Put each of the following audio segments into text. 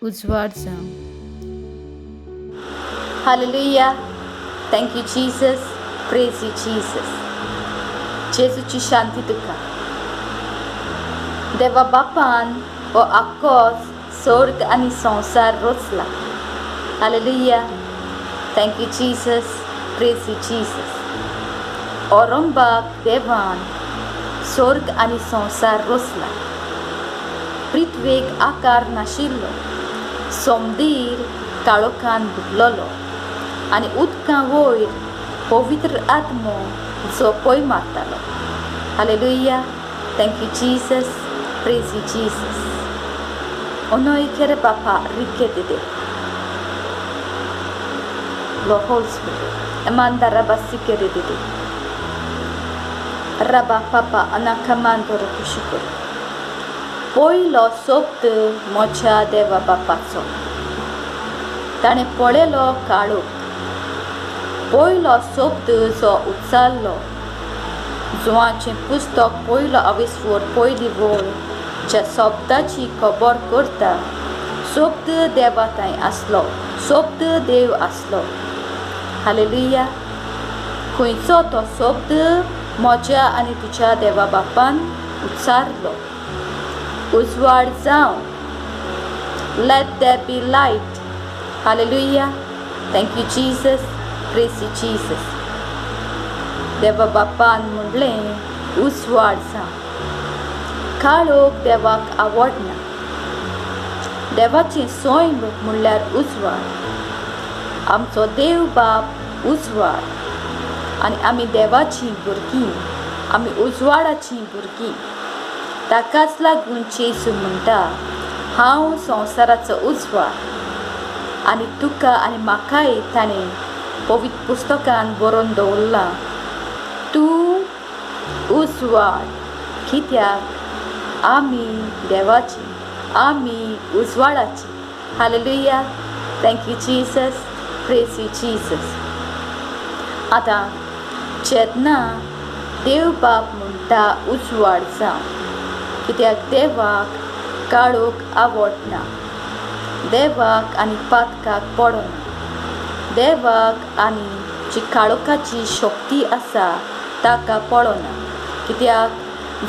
उजवाड जावं. Hallelujah. Thank you, Jesus. Praise you, Jesus. जेजूची शांती तुका. देवा बापान हो आक्कोच स्वर्ग आनी संवसार रचला. Hallelujah. Thank you, Jesus. Praise you, Jesus. औरंबाक देवान स्वर्ग आनी संवसार रचला. पृथ्वेक आकार नाशिल्लो, सोमदीर काळोखान बुडलेलो आनी उदकां वयर पवित्र आत्मो झोपय मारतालो. Hallelujah. Thank you, Jesus. Praise you, Jesus. ओनोय खेरे बापा रिके दिदे लो होल स्पिरिट एमांदा रबा सिकेरे दिदे रबा पापा अनाकमांदो रकुशुकुर. पयलो सोप्त म्हज्या देवा बापाचो, ताणें पळयलो काळोख. पयलो शब्द जो उच्चारलो, जुवाचें पुस्तक पयलो आविस्वर पयली वळ ज्या शब्दाची खबर करता, शब्द देवा थंय आसलो, शब्द देव आसलो. हालेलुया. खंयचो तो शब्द म्हज्या आनी तुज्या देवा बापान उच्चारलो, उजवाड जावं. Let there be light. Hallelujah. Thank you, Jesus. Praise you, Jesus. देवा बापान म्हणलें, उजवाड जावं. काळोख देवाक आवडना. देवाचें सैम म्हणल्यार उजवाड. आमचो देव बाप उजवाड आनी आमी देवाचीं भुरगीं, आमी उजवाडाचीं भुरगीं. ताकाच लागून जेजू म्हणटा, हांव संवसाराचो उजवाड. आनी तुका आनी म्हाकाय ताणें पवित्र पुस्तकान बरोवन दवरलां, तूं उजवाड, कित्याक आमी देवाची, आमी उजवाडाची. Hallelujah. Thank you, Jesus. Praise you, Jesus. आतां जेन्ना देव बाप म्हणटा उजवाड जावं, कित्याक देवाक काळोख आवडना, देवाक आनी पातकाक पडना, देवाक आनी जी काळोखाची शक्ती आसा ताका पळोना. कित्याक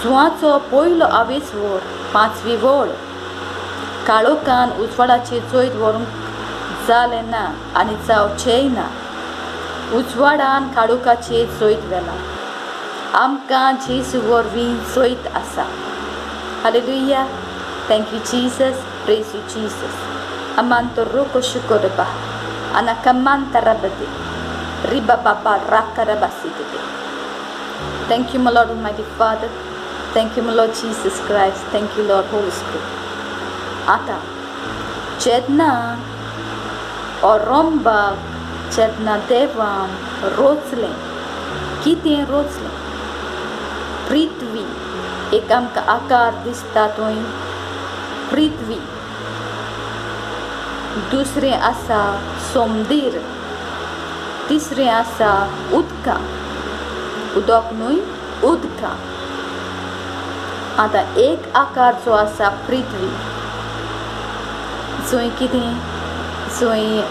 जुवाचो पयलो आवेसवर पांचवी वळ, काळोखान उजवाडाचेर जैत व्हरूंक जालें ना आनी जावचेंय ना. उजवाडान काळोखाचेर जैत व्हेलां. आमकां जेजू वरवीं जैत आसा. Hallelujah. Thank you, Jesus. Praise you, Jesus. Amanto roko shukorba anakamanta rabade riba baba rakarabasitete. Thank you, my Lord Almighty Father. Thank you, my Lord Jesus Christ. Thank you, Lord Holy Spirit. आतां जेन्ना औरंबाक जेन्ना देवान रोचलें, कितें रोचलें? पृथ्वी. एक आमकां आकार दिसता थंय पृथ्वी, दुसरें आसा सोमदीर, तिसरें आसा उदकां, उदक न्हय उदकां. आतां एक आकार जो आसा पृथ्वी, जंय कितें, जंय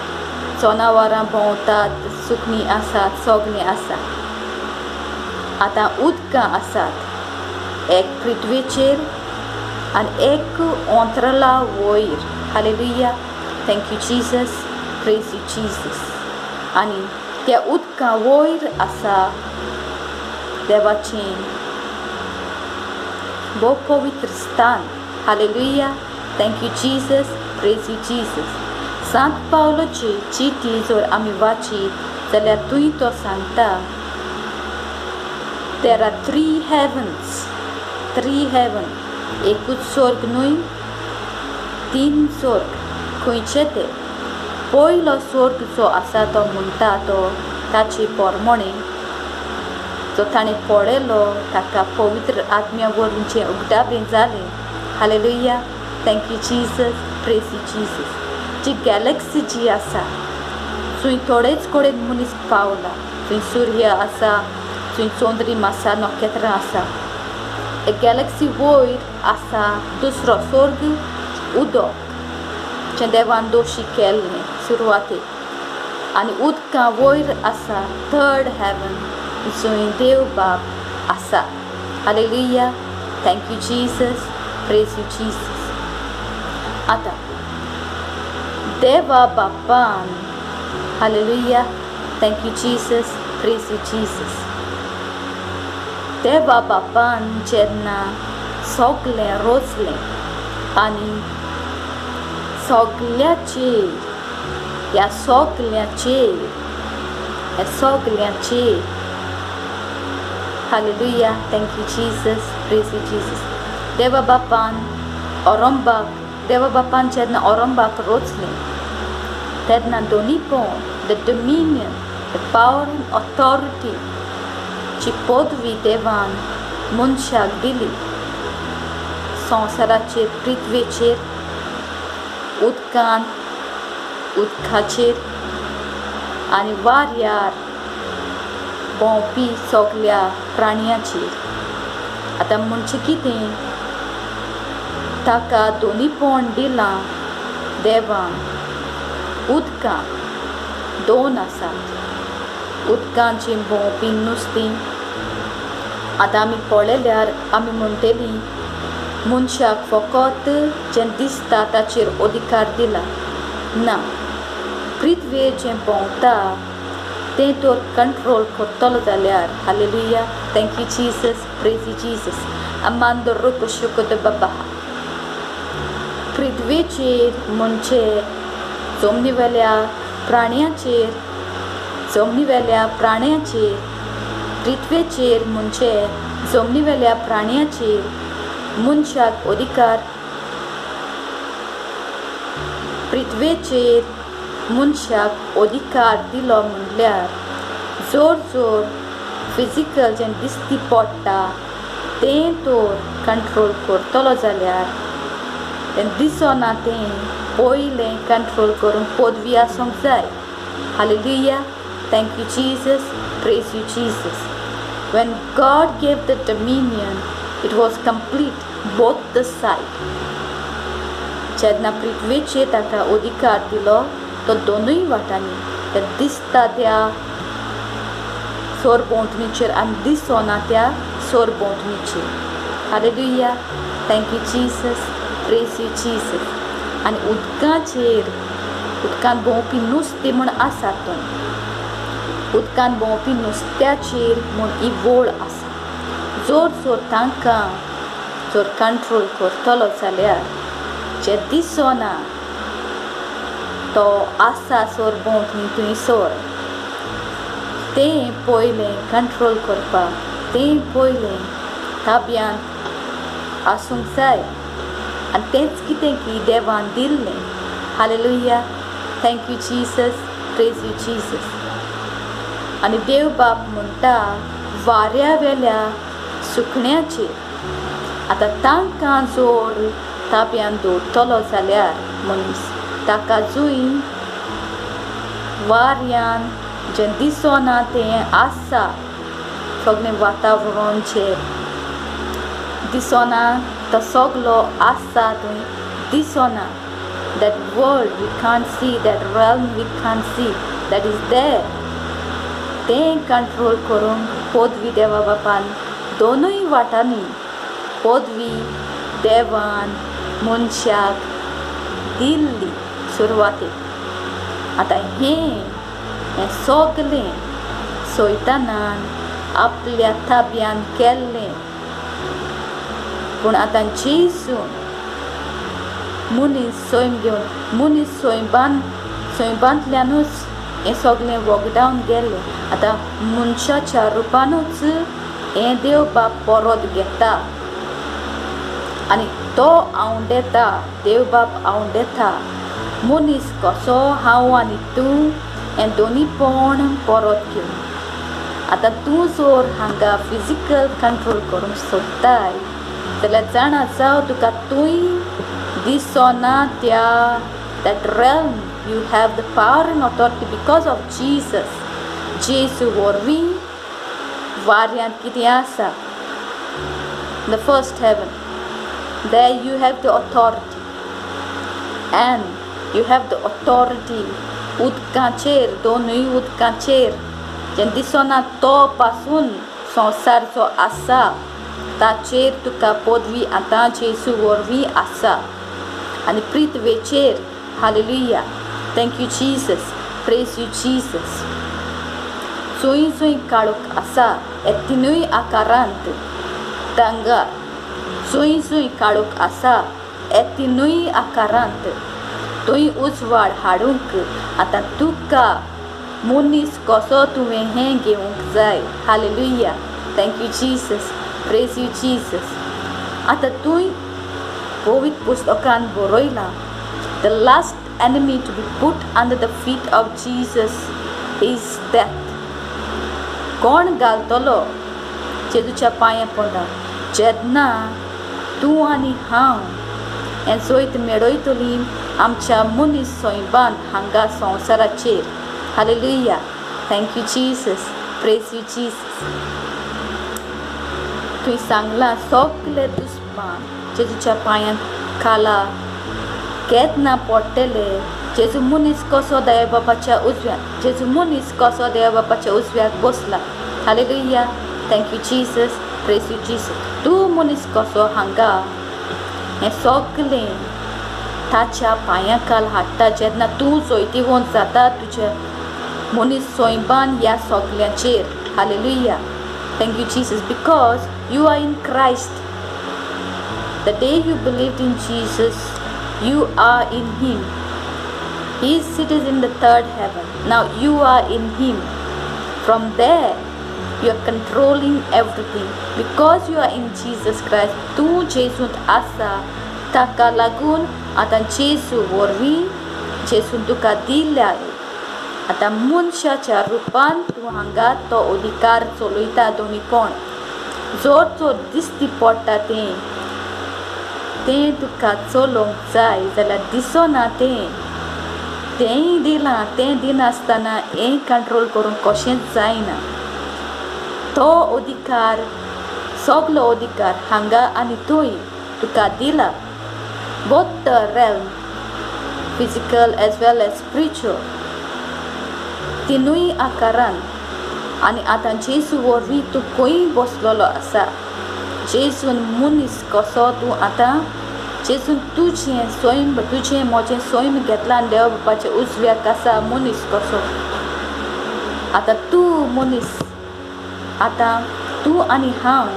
जनावरां भोंवतात, सुकणीं आसात, सगळें आसा. आतां उदकां आसात, एक पृथ्वीचेर आनी एक अंतराला वयर. Hallelujah. Thank you, Jesus. Praise you, Jesus. आनी त्या उदकां वयर आसा देवाचें भोव पवित्र स्थान. Hallelujah. Thank you, Jesus. Praise you, Jesus. सांत पावलाची चिटी जर आमी वाचीत जाल्यार थंय तो सांगता, there are three heavens. Three heaven, एकूच स्वर्ग न्हय, तीन स्वर्ग. खंयचे ते? पयलो स्वर्ग जो आसा तो म्हणटा तो ताचे पोरमोणे जो ताणें पळयलो, ताका पवित्र आत्म्या वरवीं जें उगडापें जालें. Hallelujah. Thank you, Jesus. Praise you, Jesus. Ji Galaxy जी आसा, थंय थोडेच कडेन मनीस पावला, थंय सूर्य आसा, थंय चंद्रीम आसा, नखेत्रां आसा. एक गॅलक्सी वयर आसा दुसरो स्वर्ग, उदक. जें देवान दोशी केल्लें सुरवातेक आनी उदकां वयर आसा थर्ड हेवन जंय देव बाप आसा. Hallelujah. Thank you Jesus. Praise you Jesus. आतां देवा बापान, hallelujah, thank you Jesus, praise you Jesus. देवा बापान जेन्ना सगलें रोजलें आनी सगल्याचेर ह्या सगल्याचेर ह्या सगल्याचेर, hallelujah, thank you Jesus, praise you Jesus. देवा बापान ओरंबाक, देवा बापान जेन्ना ओरंबाक रोचलें तेन्ना दोनी पण the dominion, the power and authority ची पदवी देवान मनशाक दिली. संवसाराचेर, पृथ्वेचेर, उदकान, उदकाचेर आनी वाऱ्यार भोंवपी सगल्या प्राण्यांचेर. आतां म्हणचें कितें, ताका दोनीपण दिलां देवान. उदकां दोन आसात, उदकांची भोंवपी नुस्तीं. आतां आमी पळयल्यार आमी म्हणटलीं मनशाक फकत जें दिसता ताचेर अधिकार दिला. ना, पृथ्वेर जें भोंवता तें तर कंट्रोल करतलो जाल्यार, hallelujah, thank you Jesus, praise you Jesus. अमांदो रुक शुक बाबा. पृथ्वेचेर म्हणजे जमनीवेल्या प्राण्यांचेर, जमनीवेल्या प्राण्यांचेर, पृथ्वेचेर म्हणजे जमनीवेल्या प्राण्यांचेर मनशाक अधिकार, पृथ्वेचेर मनशाक अधिकार दिलो म्हणल्यार जोर जोर फिजिकल जें दिसती पडटा तें तर कंट्रोल करतलो जाल्यार तें दिसना तें पयलें कंट्रोल करूंक पदवी आसूंक जाय. Hallelujah, thank you Jesus, praise you Jesus. When God gave the dominion, it was complete both the side. जेन्ना पृथ्वेचेर ताका अधिकार दिलो तो दोनूय वाटांनी, तें दिसता त्या सरभोंवतणीचेर आनी दिसना त्या सरभोंवतणीचेर. Hallelujah, thank you Jesus, praise you Jesus. आनी उदकाचेर, उदकान भोंवपी नुस्तें म्हूण आसा थंय, उदकान भोंवपी नुस्त्याचेर म्हूण ही वळ आसा. जोर जोर तांकां जर कंट्रोल करतलो जाल्यार जें दिसना तो आसा सरभोंवतणी थंयसर तें पयलें कंट्रोल करपाक, तें पयलें ताब्यांत आसूंक जाय. आनी तेंच कितें की देवान दिल्लें. Hallelujah, thank you Jesus, praise you Jesus. आनी देव बाप म्हणटा वाऱ्या वेल्या सुकण्याचेर आतां तांकां जोर ताब्यान दवरतलो जाल्यार मनीस ताका जुय वाऱ्यान जें दिसना तें आसा सगळें वातावरण जें दिसना तो सगलो आसा थंय दिसना. That world we can't see, that realm we can't see, that is there. तें कंट्रोल करूंक पदवी देवा बापान दोनूय वाटांनी पदवी देवान मनशाक दिल्ली सुरवातेक. आतां हें हें सगलें सैतानान आपल्या ताब्यान केल्लें. पूण आतां जेजून मनीस सैम घेवन, मनीस सैमान सैमांतल्यानूच हें सगलें वगडावन गेल्लें. आतां मनशाच्या रुपानूच हें देव बाप परत घेता आनी तो आंवडेता, देव बाप आंवडेता मनीस कसो हांव आनी तूं हें दोनी पण परत घेवन. आतां तूं जर हांगा फिजिकल कंट्रोल करूंक सोदताय जाल्यार जाणा जाव तुका तूंय दिसना त्या that realm you have the power and authority because of Jesus. जेजू वरवीं वाऱ्यांत कितें आसा, the first heaven, there you have the authority and You have the authority उदकाचेर, दोनूय उदकाचेर जें दिसना तो पासून संवसार जो आसा ताचेर तुका पदवी आतां जेजू वरवीं आसा आनी पृथ्वेचेर. Hallelujah, thank you Jesus, praise you Jesus. जंय जंय काळोख आसा हे तिनूय आकारांत तांगा, जंय जंय काळोख आसा हे तिनूय आकारांत थंय उजवाड हाडूंक आतां तुका मनीस कसो तुवें हें घेवंक जाय. Hallelujah, thank you Jesus, praise you Jesus. आतां तूं पवित्र पुस्तकान बरयलां, the last enemy to be put under the feet of Jesus is death. कोण घालतलो जेजूच्या पांया पोंदा? जेन्ना तूं आनी हांव हें जैत मेळयतली आमच्या मनीस सैबान हांगा संवसाराचेर. Hallelujah, thank you Jesus, praise you Jesus. तुवें सांगलां सगले दुस्मान जेजूच्या पांयां खाला केन्ना पडटले. जेजू मनीस कसो देव बापाच्या उजव्याक, जेजू मनीस कसो देव बापाच्या उजव्याक बसला. Hallelujah, thank you Jesus, praise you Jesus. तूं मनीस कसो हांगा हें सगलें ताच्या पांयां खाल हाडटा. जेन्ना तूं जैतिवंत जाता तुज्या मनीस सैबान ह्या सगल्यांचेर. Hallelujah, thank you Jesus, because you are in Christ. The day you believed in Jesus, you are in Him. He is seated in the third heaven. Now you are in Him. From there, you are controlling everything. Because you are in Jesus Christ, तूं जेजूंत आसा, ताका लागून आतां जेजू वरवीं जेजून तुका दिल्या आतां मनशाच्या रुपान तूं हांगा तो अधिकार चलयता. दोनीपण जोर जोर दिश्टी पडटा तें तें तुका चलोवंक जाय जाल्यार दिसना तें तेंय दिलां, तें दिनासतना हें कंट्रोल करूंक कशेंच जायना. तो अधिकार, सगलो अधिकार हांगा आनी थंय तुका दिला, both the realm, physical as well as spiritual, तिनूय आकारान. आनी आतां जेजू वरवीं तूं खंय बसलेलो आसा. जेजून मनीस कसो तूं आतां जेजून तुजें सैम, तुजें म्हजें सैम घेतलां आनी देव बापाच्या उजव्याक आसा मनीस कसो. आतां तूं मनीस, आतां तूं आनी हांव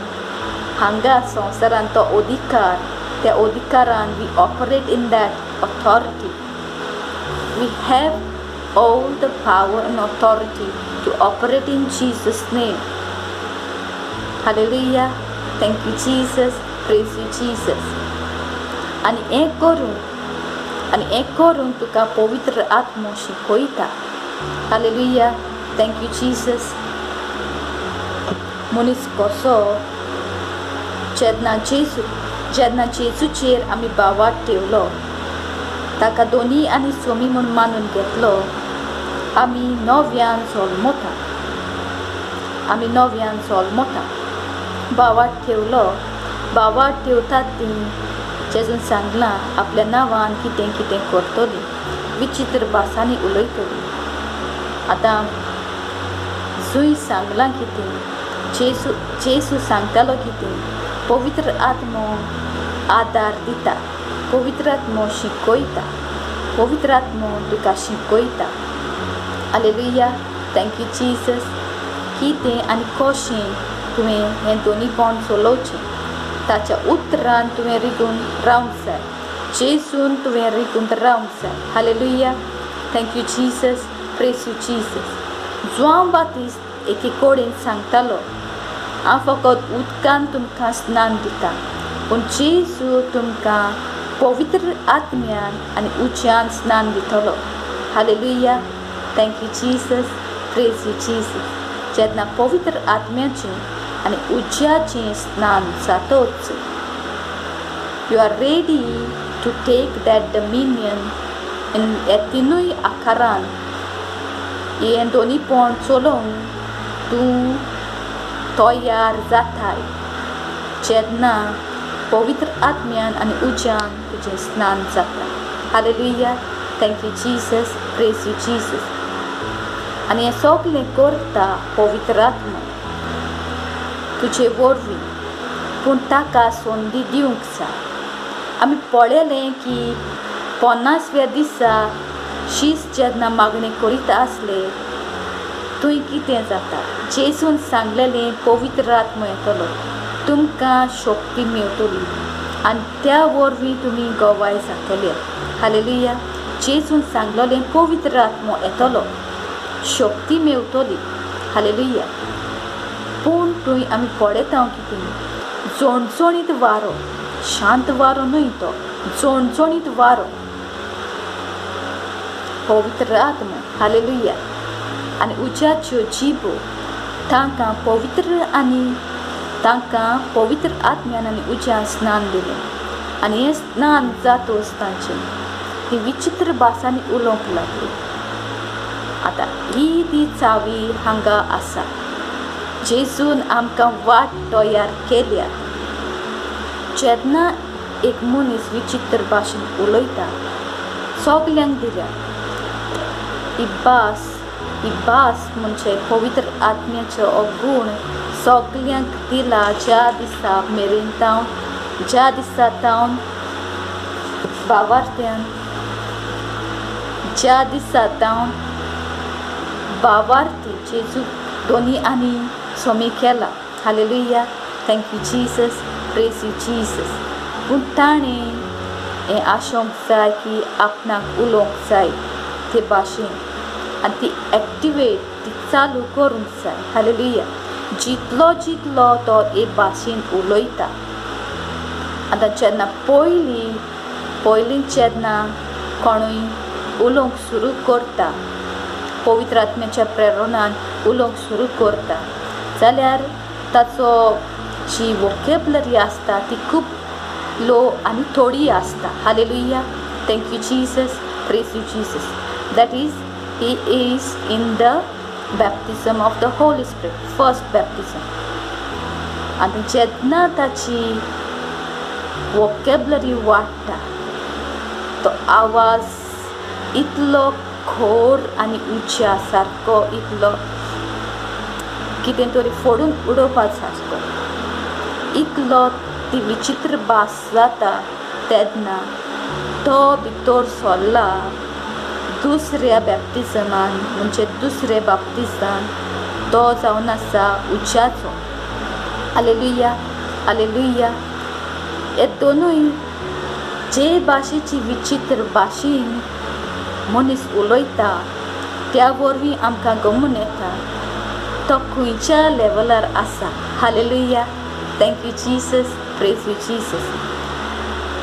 हांगा संवसारान तो अधिकार, त्या अधिकारान we operate in that authority. We have all the power and authority to operate in Jesus' name. Hallelujah. Thank you Jesus, praise you Jesus. आनी हें करून, आनी हें करून तुका पवित्र आत्मो शिकयता. Hallelujah, thank you Jesus. मनीस कसो जेन्ना जेजू, जेन्ना जेजूचेर आमी भावार्थ ठेवलो, ताका दोनी आनी स्वामी म्हूण मानून घेतलो, आमी नव्यान जल्मता, आमी नव्यान जल्मता. भावार्थ ठेवलो, भावार्थ ठेवतात ती जेजून सांगलां आपल्या नांवान कितें कितें करतली, विचित्र भासांनी उलयतली. आतां जंय सांगलां कितें, जेजू, जेजू सांगतालो कितें, पवित्र आत्मो आदार दिता, पवित्र आत्मो शिकयता, पवित्र आत्मो तुका शिकयता. Hallelujah, thank you Jesus. कितें आनी कशें तुवें हें दोनीपण चलोवचें, ताच्या उतरान तुवें रिगून रावंक जाय, जेजून तुवें रिगून रावंक जाय. Hallelujah, thank you Jesus, praise you Jesus. Joao Batista एके कडेन सांगतालो, हांव फकत उदकान तुमकां स्नान दिता, पूण जेजू तुमकां पवित्र आत्म्यान आनी उज्यान स्नान दितलो. Hallelujah, thank you Jesus, praise you Jesus. जेन्ना पवित्र आत्म्याचें आनी उज्याचें स्नान जातच, you are ready to take that dominion in ह्या तिनूय आकारान. हें दोनीपण चलोवंक तूं तयार जाताय जेन्ना पवित्र आत्म्यान आनी उज्यान तुजें स्नान जाता. Hallelujah, Thank you Jesus, praise you Jesus. आनी हें सगलें करता पवित्र आत्मो तुजे वरवीं, पूण ताका संदी दिवंक जाय. आमी पळयलें की 50व्या दिसा शीस जेन्ना मागणी करीत आसले थंय कितें जाता, जेजून सांगलेलें पवित्र आत्मो येतलो, तुमकां शक्ती मेळटली आनी त्या वरवीं तुमी गवाय जातले. हालेलुया. जेजून सांगलेलें पवित्र आत्मो येतलो, शक्ती मेळटली. हालेलुया. पूण थंय आमी पळयता कितें, झणझणीत वारो, शांत वारो न्हय तो, झणझणीत वारो, पवित्र आत्मो. हालेलुया. आनी उज्याच्यो जिबो तांकां पवित्र आनी तांकां पवित्र आत्म्यान आनी उज्यान स्नान दिलें. आनी हें स्नान जातच तांचें ती विचित्र भासांनी उलोवंक लागली. आतां ही ती चावी हांगा आसा. जेजून आमकां वाट तयार केल्या. जेन्ना एक मनीस विचित्र भाशेन उलयता, सगल्यांक दिल्या ही भास, ही भास म्हणजे पवित्र आत्म्याचो हो गूण सगल्यांक दिला. ज्या दिसा मेरेन तावन, ज्या दिसा तावन भावार्थ्यान, ज्या दिसा तावन भावार्थी जेजू दोनी आनी स्वामी केला. Hallelujah. Thank you Jesus, praise you Jesus. पूण ताणें हें आशोंक जाय की आपणाक उलोवंक जाय ते भाशेन आनी ती एक्टिवेट, ती चालू करूंक जाय. हालेलुया. जितलो जितलो तो हे भाशेन उलयता. आतां जेन्ना पयलीं पयलीं जेन्ना कोणूय उलोवंक सुरू करता, पवित्र आत्म्याच्या प्रेरणान उलोवंक सुरू करता जाल्यार ताचो जी वोकेबलरी आसता ती खूब लो आनी थोडी आसता. Hallelujah. Thank you Jesus, praise you Jesus. That is, he is in the baptism of the Holy Spirit, first baptism. आनी जेन्ना ताची वोकेबलरी वाडटा, तो आवाज इतलो खोर आनी उच्या सारको, इतलो कितें तरी फोडून उडोवपा सारको, इतलो ती विचित्र भास जाता. तेन्ना तो भितर सरला दुसऱ्या बॅप्टिजमान, म्हणजे दुसरे बाप्तिजान तो जावन आसा उज्याचो. Hallelujah, hallelujah. हे दोनूय जे भाशेची विचित्र भाशेन मनीस उलयता त्या वरवीं आमकां गमून येता तो खंयच्या लेवलार आसा. Hallelujah. Thank you Jesus, praise you Jesus.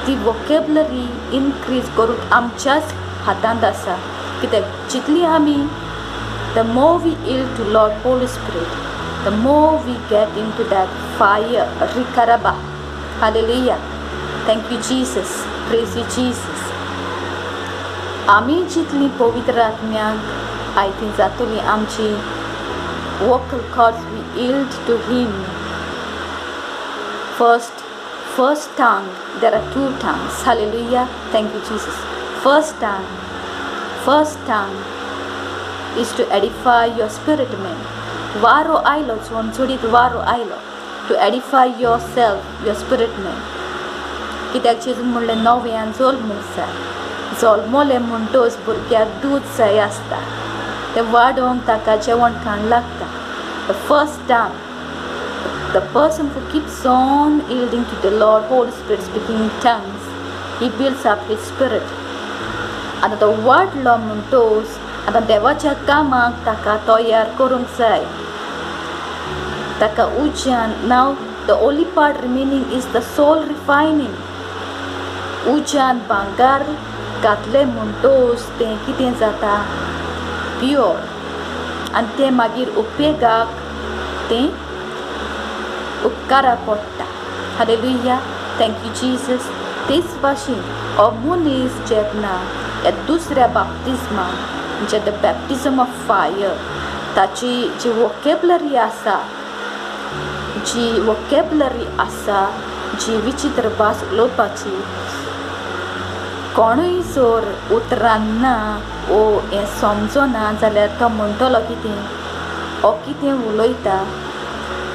ती वोकेबलरी इनक्रीज करूंक आमच्याच हातांत आसा. कित्याक जितली आमी, the more we yield to Lord Holy Spirit, the more we get into that fire. रिकाराबा. Hallelujah. Thank you Jesus, praise you Jesus. आमी जितली पवित्र आत्म्याक आयती जातली, आमची vocal cords we yield to him. First tongue, there are two tongues. Hallelujah. Thank you Jesus. First tongue, first tongue is to edify your spirit man. वारो आयलो, चोणचोडीत वारो आयलो, to edify yourself, your spirit man. कित्याक जेजून म्हणलें नव्यान जल्मूंक जाय. जल्मलें म्हणटच भुरग्याक दूद जाय आसता, तें वाडोवंक ताका जेवण खाण लागता. The first tongue, the person who keeps on yielding to the Lord Holy Spirit, speaking in tongues, he builds up his spirit. आतां तो वाडलो म्हणटच आतां देवाच्या कामाक ताका तयार करूंक जाय, ताका उज्यान. Now the only part remaining is the soul refining. उज्यान भांगर घातलें म्हणटच तें कितें जाता, प्युअर, आनी तें मागीर उपेगाक तें उपकारा पडटा. हालेलुया. Thank you Jesus. तेच भाशेन हो मनीस जेन्ना ह्या दुसऱ्या बाप्तिजमान, म्हणजे the baptism of fire, ताची जी वोकेबलरी आसा, जी वोकेबलरी आसा, जी विचित्र भास उलोवपाची कोणूय जर उतरान ना ओ हें समजना जाल्यार तो म्हणटलो कितें, हो कितें उलयता,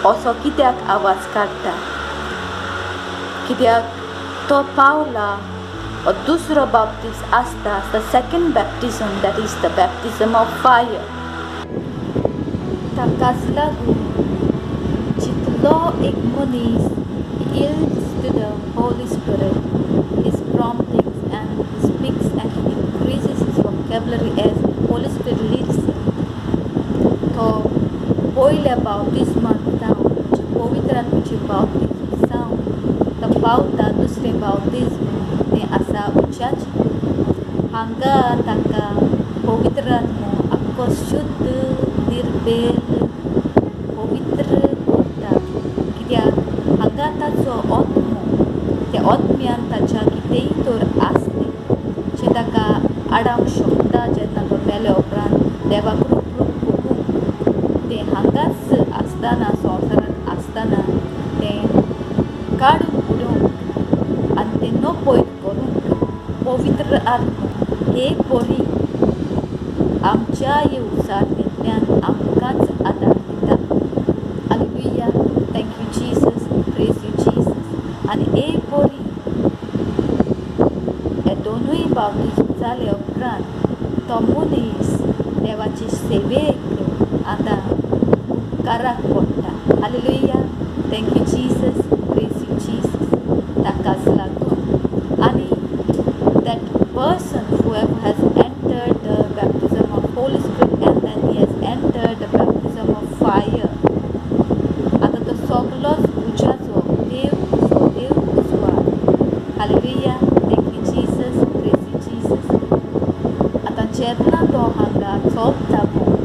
असो कित्याक आवाज काडटा, कित्याक तो पावला दुसरो बाप्तीज आसता, the second baptism, that is the baptism of fire. ताकाच लागून जितलो एक मनीस yields to the Holy Spirit, his promptings, and he speaks and he increases his vocabulary as Holy Spirit leads him. तो पयल्या बाप्तिज्माक जावन म्हणजे पवित्र आत्म्याची बाप्तिज्म जावन तो पावता दुसरें बाप्तिज्म तें आसा उज्याचें. हांगा ताका पवित्र आत्मो आख्खो शुद्ध निर्बेल पवित्र करता, कित्याक हांगा ताचो आत्मो त्या आत्म्यान ताच्या कितेंय तर आसलें जें ताका आडावंक शकता जेन्ना तो मेल्या उपरांत देवाक रूप भोगूंक, तें हांगाच आसतना संवसारांत आसतना तें काडून उडोवंक आनी तें नपयत करूंक पवित्र आत्मो हे परी आमच्या उचारणेंतल्यान आमकांच आदार दिता. Hallelujah, thank you Jesus, praise you Jesus. आनी हे परी हे दोनूय बाप्तिज्म जाले उपरांत तो मनीस देवाचे सेवेक आतां उपकाराक पडटा. Hallelujah, thank you Jesus, praise you Jesus. ताकाच लागून आनी that person whoever has entered the baptism of Holy Spirit and then he has entered the baptism of fire, आतां तो सगलोच उज्याचो देव उजो, देव उजवाड. Hallelujah, thank you Jesus, praise you Jesus. आतां जेन्ना तो हांगा चोपता पळय